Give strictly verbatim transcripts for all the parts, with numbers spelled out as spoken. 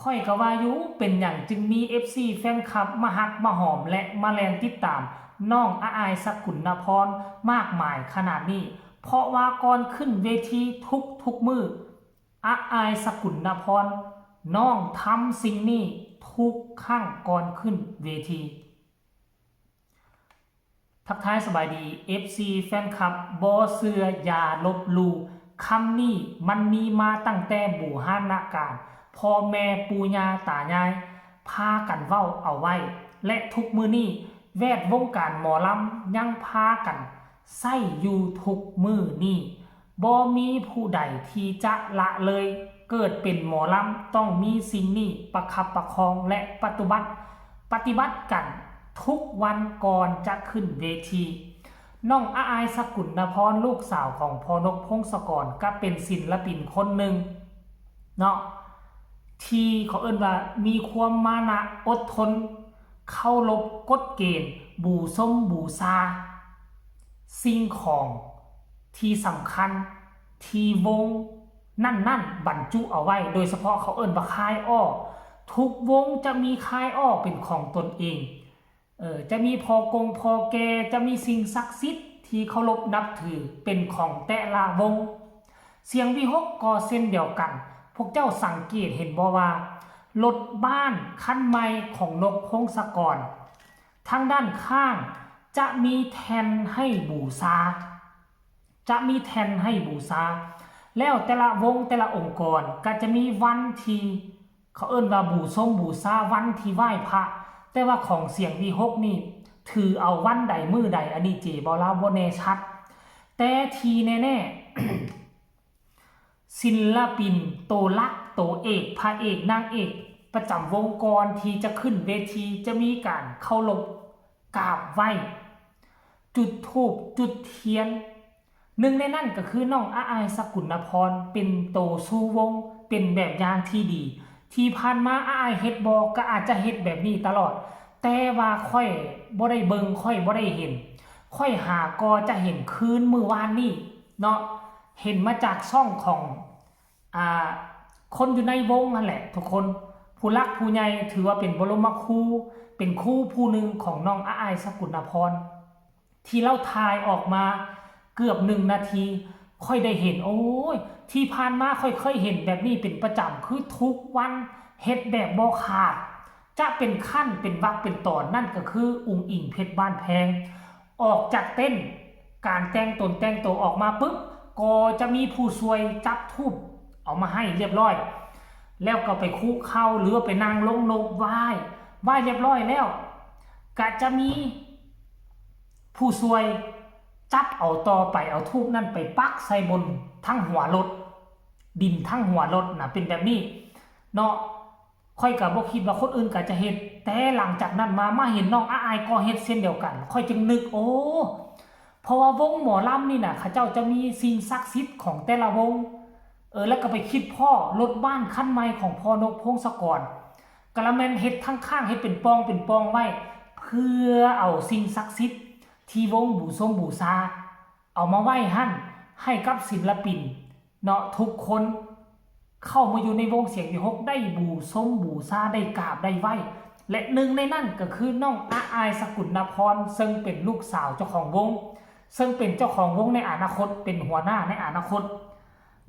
ข้อยก็ว่าอยู่ เป็นหยังจึงมี เอฟซี แฟนคลับมาฮักมาหอมและมาแล่นติดตามน้องอาอายสกุลนพรมากมายขนาดนี้ เพราะว่าก่อนขึ้นเวทีทุกทุกๆมื้อ อาอายสกุลนพร น้องทำสิ่งนี้ทุกครั้งก่อนขึ้นเวที ทักทายสบายดี เอฟซี แฟนคลับ บ่เชื่ออย่าลบหลู่ คำนี้มันมีมาตั้งแต่บูหานาการ พ่อแม่ปู่ย่าตายาย พากันเว้าเอาไว้ และทุกมื้อนี้ แวดวงการหมอลำยังพากันใช้อยู่ทุกมื้อนี้ บ่มีผู้ใดที่จะละเลย เกิดเป็นหมอลำต้องมีสิ่งนี้ประคับประคองและปฏิบัติ ปฏิบัติกันทุกวันก่อนจะขึ้นเวที น้องอาอายสกุลนพร ลูกสาวของพ่อนกพงศกร ก็เป็นศิลปินคนหนึ่งเนาะ ที่เขาเอิ้นว่ามีความมานะอดทน เคารพกฎเกณฑ์ บูชมบูชา สิ่งของที่สำคัญที่วงนั่นๆบรรจุเอาไว้ โดยเฉพาะเขาเอิ้นว่าค่ายอ้อ ทุกวงจะมีค่ายอ้อเป็นของตนเอง เออ จะมีพ่อกงพ่อแก่ จะมีสิ่งศักดิ์สิทธิ์ที่เคารพนับถือเป็นของแต่ละวง เสียงวิหคก็เช่นเดียวกัน พวกเจ้าสังเกตเห็นบ่ว่า รถบ้านคันใหม่ของนกพงศกร ทางด้านข้างจะมีแท่นให้บูชา จะมีแท่นให้บูชา แล้วแต่ละวงแต่ละองค์กรก็จะมีวันที่เขาเอิ้นว่าบูชมบูชา วันที่ไหว้พระ แต่ว่าของเสียงวิหคนี่ ถือเอาวันใดมื้อใด อันนี้เจเว้าลาวบ่แน่ชัด แต่ที่แน่ๆ ศิลปินโตหลักโตเอก พระเอกนางเอก ประจำวงก่อนที่จะขึ้นเวทีจะมีการเคารพกราบไหว้ จุดธูปจุดเทียน หนึ่งในนั้นก็คือน้องอาอายสกุลนพร เป็นโตชูวง เป็นแบบอย่างที่ดี ที่ผ่านมาอาอายเฮ็ดบ่ ก็อาจจะเฮ็ดแบบนี้ตลอด แต่ว่าข้อยบ่ได้เบิ่ง ข้อยบ่ได้เห็น ข้อยหาก็จะเห็นคืนมื้อวานนี้เนาะ เห็นมาจากช่องของ อ่า คนอยู่ในวงนั่นแหละทุกคน ผู้หลักผู้ใหญ่ ถือว่าเป็นบรมครู เป็นครูผู้หนึ่งของน้องอาอายสกุลนพร ที่เล่าถ่ายออกมาเกือบหนึ่งนาที ค่อยได้เห็น โอ้ย ที่ผ่านมาค่อยเคยเห็นแบบนี้เป็นประจำ คือทุกวันเฮ็ดแบบบ่ขาด จะเป็นขั้นเป็นวรรคเป็นตอน นั่นก็คืออุ๋งอิ๋งเพชรบ้านแพง ออกจากเต็นท์ การแต่งตนแต่งตัวออกมาปุ๊บ ก็จะมีผู้ช่วยจับธูปเอามาให้เรียบร้อย แล้วก็ไปคุเข่าหรือว่าไปนั่งลงนบไหว้ ไหว้เรียบร้อยแล้ว ก็จะมีผู้ช่วยจับเอาต่อไป เอาธูปนั่นไปปักใส่บนทั้งหัวรถ ดินทั้งหัวรถนะ เป็นแบบนี้เนาะ ข้อยก็บ่คิดว่าคนอื่นก็จะเฮ็ด แต่หลังจากนั้นมา มาเห็นน้องอาอายก็เฮ็ดเช่นเดียวกัน ข้อยจึงนึก โอ้ เพราะว่าวงหมอลำนี่น่ะ เขาเจ้าจะมีสิ่งศักดิ์สิทธิ์ของแต่ละวง เออ แล้วก็ไปคิดพ้อรถบ้านคันใหม่ของพ่อนกพงศกร กะละแม่นเฮ็ดทั้งข้าง เฮ็ดเป็นปองเป็นปองไว้ เพื่อเอาสิ่งศักดิ์สิทธิ์ที่วงบูชมบูชา เอามาไว้หั่น ให้กับศิลปินเนาะ ทุกคนเข้ามาอยู่ในวงเสียงวิหคได้บูชมบูชา ได้กราบได้ไหว้ และหนึ่งในนั้นก็คือน้องอาอายสกุลนพร ซึ่งเป็นลูกสาวเจ้าของวง ซึ่งเป็นเจ้าของวงในอนาคต เป็นหัวหน้าในอนาคต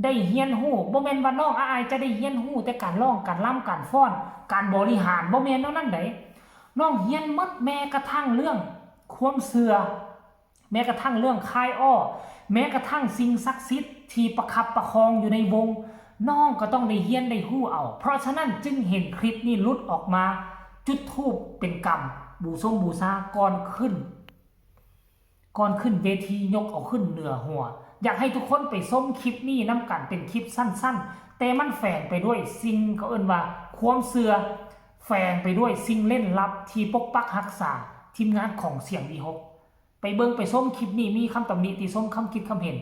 ได้เฮียนฮู้ บ่แม่นว่าน้องอาอายจะได้เฮียนฮู้แต่การร้อง การรำ การฟ้อน การบริหาร บ่แม่นแนวนั้นใด น้องเฮียนหมด แม้กระทั่งเรื่องความเชื่อ แม้กระทั่งเรื่องค่ายอ้อ แม้กระทั่งสิ่งศักดิ์สิทธิ์ที่ประคับประคองอยู่ในวง น้องก็ต้องได้เฮียนได้ฮู้เอา เพราะฉะนั้นจึงเห็นคลิปนี้หลุดออกมา จุดธูปเป็นกรรม บูชมบูชาก่อนขึ้น ก่อนขึ้นเวที ยกเอาขึ้นเหนือหัว อยากให้ทุกคนไปชมคลิปนี้นำกัน เป็นคลิปสั้นๆ แต่มันแฝงไปด้วยสิ่งเขาเอิ้นว่าความเชื่อ แฝงไปด้วยสิ่งเล่นลับที่ปกปักรักษาทีมงานของเสียงวิหค ไปเบิ่งไปชมคลิปนี้ มีคำตำหนิติชม คำคิดคำเห็น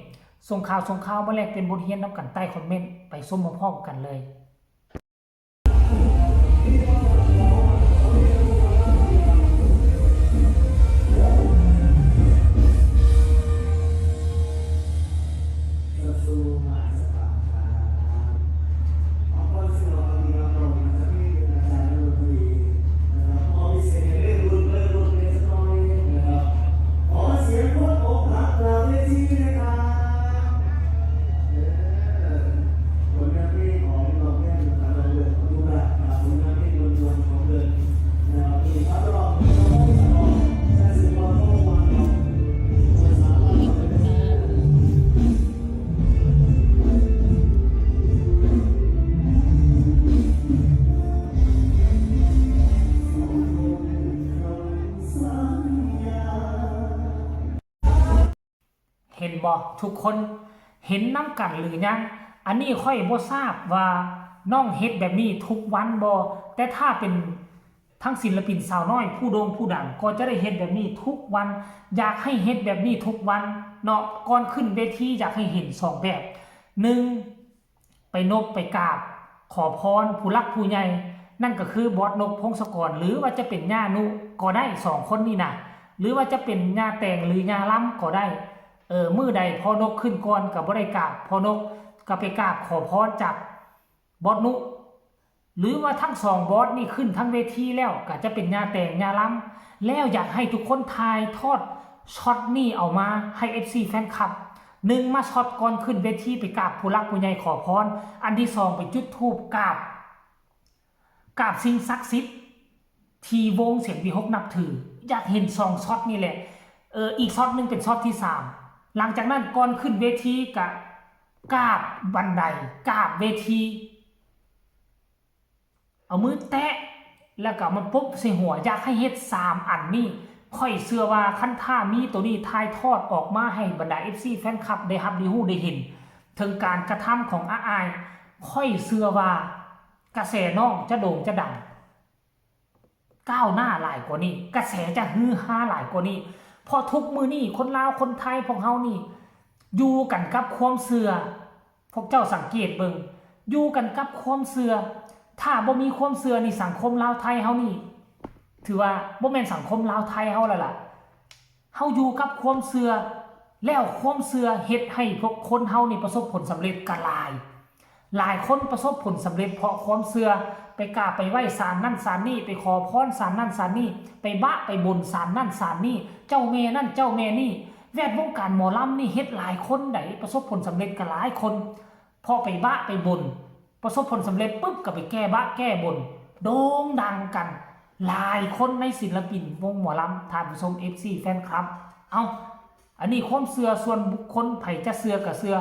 ส่งข่าวส่งข่าวมาแลกเปลี่ยนบทเรียนนำกันใต้คอมเมนต์ ไปชมพร้อมๆกันเลย ทุกคนเห็นนำกันหรือยัง อันนี้ข้อยบ่ทราบว่าน้องเฮ็ดแบบนี้ทุกวันบ่ แต่ถ้าเป็นทั้งศิลปินสาวน้อยผู้โด่งผู้ดังก็จะได้เฮ็ดแบบนี้ทุกวัน อยากให้เฮ็ดแบบนี้ทุกวันเนาะ ก่อนขึ้นเวทีอยากให้เห็นสองแบบ หนึ่ง ไปนบไปกราบขอพรผู้หลักผู้ใหญ่ นั่นก็คือบอสนก พงศกร หรือว่าจะเป็นย่านุก็ได้ สองคนนี่นะ หรือว่าจะเป็นย่าแตงหรือย่าลำก็ได้ เออ มื้อใดพ่อนกขึ้นก่อนก็บ่ได้กราบพ่อนก ก็ไปกราบขอพรจากบอสนุ หรือว่าทั้งสองบอสนี่ขึ้นทั้งเวทีแล้วก็จะเป็นย่าแตงย่าลำ แล้วอยากให้ทุกคนถ่ายทอดช็อตนี่เอามาให้ เอฟซี แฟนคลับ หนึ่ง มาช็อตก่อนขึ้นเวทีไปกราบผู้หลักผู้ใหญ่ขอพร อันที่สองไปจุดธูปกราบ กราบสิ่งศักดิ์สิทธิ์ที่วงเสียงวีหกนับถือ อยากเห็นสองช็อตนี่แหละ เออ อีกช็อตหนึ่งเป็นช็อตที่สาม หลังจากนั้นก่อนขึ้นเวทีก็กราบบันได กราบเวที เอามือแตะ แล้วก็เอามาปบใส่หัว อยากให้เฮ็ดสามอันนี้ ข้อยเชื่อว่าคันถ้ามีตัวนี้ถ่ายทอดออกมาให้บรรดา เอฟซี แฟนคลับได้รับได้รู้ได้เห็น ถึงการกระทำของอาอ้าย ข้อยเชื่อว่ากระแสน้องจะโด่งจะดัง ก้าวหน้าหลายกว่านี้ กระแสจะฮือฮาหลายกว่านี้ เพราะทุกมื้อนี้คนลาวคนไทยพวกเฮานี่ อยู่กันกับความเชื่อ พวกเจ้าสังเกตเบิ่ง อยู่กันกับความเชื่อ ถ้าบ่มีความเชื่อนี่สังคมลาวไทยเฮานี่ ถือว่าบ่แม่นสังคมลาวไทยเฮาแล้วล่ะ เฮาอยู่กับความเชื่อ แล้วความเชื่อเฮ็ดให้พวกคนเฮานี่ประสบผลสำเร็จก็หลาย หลายคนประสบผลสำเร็จเพราะความเชื่อ ไปกราบไปไหว้ศาลนั่นศาลนี่ ไปขอพรศาลนั่นศาลนี่ ไปบะไปบนศาลนั่นศาลนี่ เจ้าแม่นั่นเจ้าแม่นี่ แวดวงการหมอลำนี่เฮ็ดหลายคนได๋ ประสบผลสำเร็จก็หลายคน พอไปบะไปบน ประสบผลสำเร็จปุ๊บก็ไปแก้บะแก้บน โด่งดังกัน หลายคนในศิลปินวงหมอลำ ท่านผู้ชม เอฟซี แฟนคลับ เอ้า อันนี้ความเชื่อส่วนบุคคล ไผจะเชื่อก็เชื่อ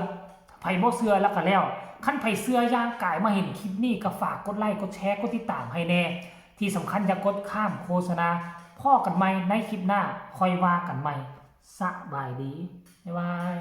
ไผบ่เชื่อแล้วก็แล้ว คันไผเชื่ออย่างกายมาเห็นคลิปนี้ก็ฝากกดไลค์ กดแชร์ กดติดตามให้แน่ ที่สำคัญอย่ากดข้ามโฆษณา พ้อกันใหม่ในคลิปหน้า ค่อยว่ากันใหม่ สบายดี บ๊ายบาย